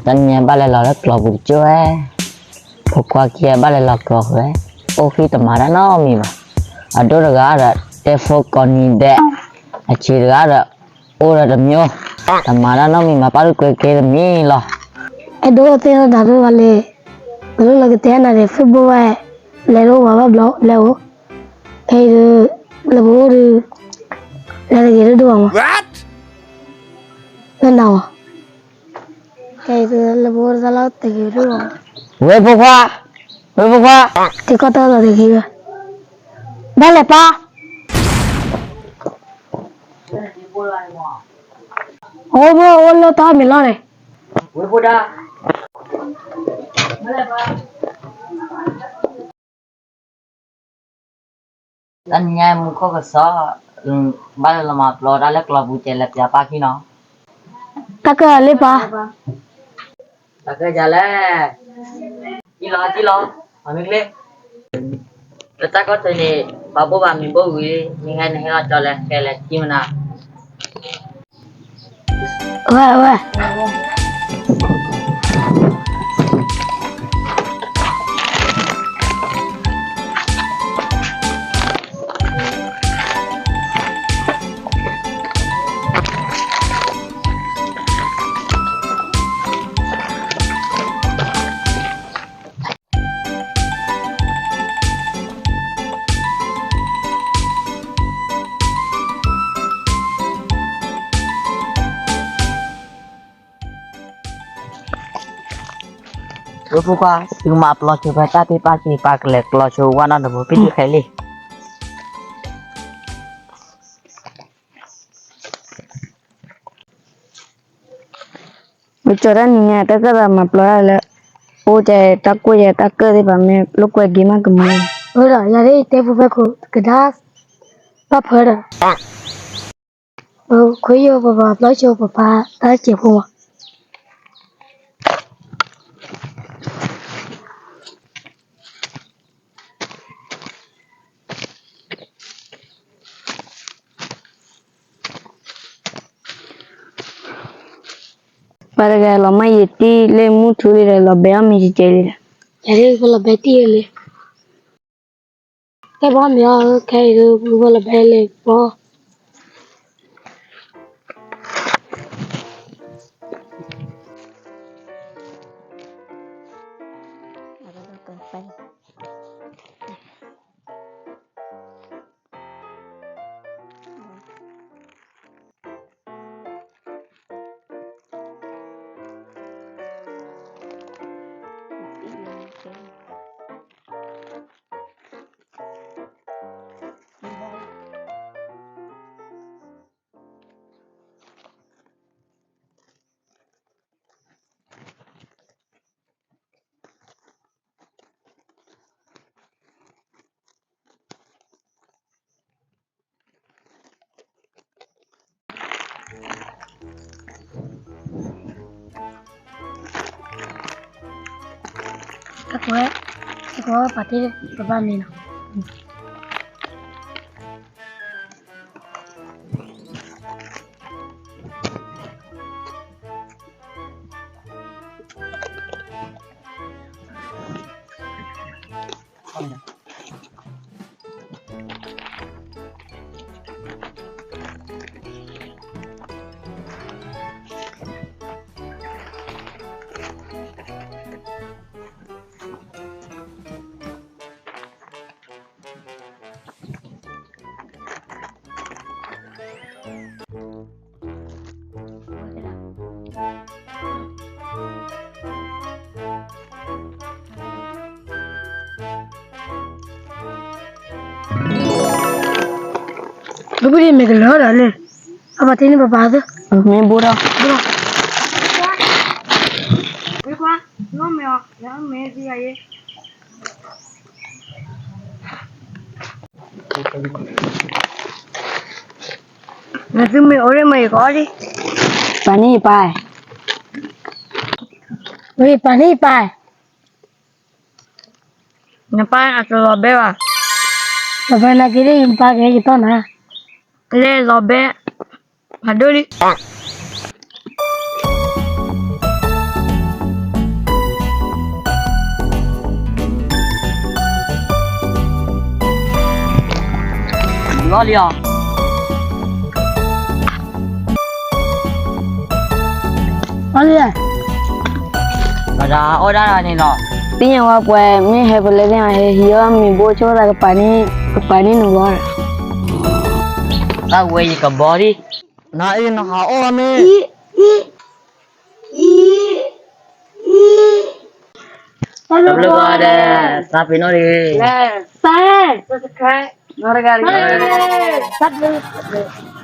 တနံၤညါဘၣ်လဲၤလီၤလၢကျီၤပူၤတကၠိၢ်ဝဲ, ဖိခွါခံဂၤဘၣ်လဲၤလီၤကျီၤဃုာ်ဝဲ, အိၣ်ဃံတမၤတၢ်နီတမံၤဘၣ်. အဒိၣ်တဂၤဒီး တဲဖိကိးနံၤဒဲး, အဆံးတဂၤဒီး အိၣ်ဒီးတမံၤ, တမၤတၢ်နီတမံၤဘၣ်, ပၣ်ဒိၣ်ကွဲကဲတမံၤလီၤ. အဲၣ်ဒိးသ့ၣ်နီၣ်တၢ်ဒိၣ်ဘၣ်လဲၣ်, ပလိၣ်လီၤကတဲနၤဒီး Facebook ဝဲ, လဲၤဒိၣ်ဝဲဘၣ်ဘျီလဲၤအိၣ်, ခဲအံၤဒုး လၢပအိၣ်ဒုး လဲၤတဂ့ၤဒိၣ်ဒိၣ်ဘၣ်မး, လၢနၤမး ခဲအံၤလၢပအိၣ်တၢ်လီၢ်တဂ့ၤဒိၣ်ဘၣ်, ဝဲဖိခွါ, ဝဲဖိခွါ, တကီၢ်တၢ်လီၢ်တဂ့ၤဘၣ်, ဘၣ်လဲၤပၢ်, အိၣ်ဘၣ်အိၣ်လၢတၢ်မ့ၢ်လီၤန့ၣ် တနံၤညါမူခိၣ်ကစီၣ်, ဘၣ်လၢလီၤမၤပျီတၢ်လၢကျီၤပူၤကဲလဲၤပျးပၢ်ခံနီၤ, တၢ်ကၢၢ်လံပၢ်, တၢ်ကၢၢ်ဒ်လဲၣ်, တံၢ်လီၤတံၢ်လီၤ, မၤမ့ၢ်ကျ့, လၢတၢ်ကီၢ်တန့ၣ် ပှၤဘိၣ်ဘၣ်မံၤဘိၣ်ဝံၤ, မ့ၢ်ဟဲန့ၣ်ဟဲလီၤကၠီလဲၤ ဟဲလဲၤကံမနၤ ဝဲဝဲ ဝဲဖိခွါ, သုမၤပျီဆိဖဲတၢ်သ့ၣ်ပၢ်က့ၤ ပှၤကလဲၤကျီဆိဝဲနီတဘိ ပ့ၢ်တံၢ်ခဲလံ. မ့ၢ်ကၠီၤတၢ်နံၤညါ တၢ်ကၢၢ်သးမၤပျီတၢ်လၢ အိၣ်ကဲတၢ်ကွဲးယဲတၢ်ကၢၢ်သ့ၣ်တဖၣ် မ့ၢ်လိာ်ကွဲးက့ၤမးကမၢ, အၢဒီး ယၤဒ်တဲဖိဖဲခိၣ် ကဒါ ဘၣ်ဖၢဒီး ပခွ့ယိာ်ပပှၤပျီဆိပပၢ်တၢ်စဲးဖိမး. ပှၤတဂၤလီၤမၢ်ယတံၢ်လၢမုၢ်ထူလံဒီး လီၤဘဲအီၣ်မ့ၤကဲလံဒီး, ယၤဒ်ကလီၤဘဲတံၢ်လံ, တဲဘၣ်မ့ၢ်အီၤခဲအံၤဒုး ပကလီၤဘဲလံပီ တၢ်ကွဲး, တၢ်ကွဲးပာ်တ့ၢ်ပဘၣ်မ့ၤနီၤ. မ့ၢ်ကလၢာ်ဒီးန့ၣ်, အဘၣ်တ့ၢ်န့ၢ်ပပၢ်သ့, မ့ၢ်ဘိဒီး, မ့ၢ်ကွၢ်, နီၢ်မ့ၢ်အီၤ, မ့ၢ်သံဂၤယဲ နသုမ့ၢ်အိၣ်ရ့ၣ်မ့ၢ်ယကအီၣ်ဒံး, ပာ်န့ၢ်ယပၢ်, ဝဲပာ်န့ၢ်ယပၢ်, နပၢ်အတလီၤဘဲဘၣ်, လီၤဘဲနာ်က့ၤဒ်ယပၢ်ကဟဲက့ၤတီၢ်နၤ, လၢလီၤဘဲ, ဖးဒိၣ်လံ. လီၤလံဧါ. အီၣ်လံ, ပဒၣ်အီၣ်ဒၣ်န့ၣ်လီၤ. သ့ၣ်ညါဝဲပှဲၤ မ့ၢ်ဟဲပလဲသ့ၣ်ညါ ဟဲဟံးအီၣ်မ့ၤဘိဆိသးကပၤန့ၣ်, ကပၤန့ၣ်နဘီ, တၢ်ဝဲယကဘီဒံး, နအံၤနဟးအီၣ်မ့ၢ်, တဘျီဘၣ်ဒီး သးပ့ၤနီၣ်တဂ့ၤ, သး, သးပ့ၤနီၣ်တဂ့ၤ, သးပ့ၤနီၣ်တဂ့ၤ.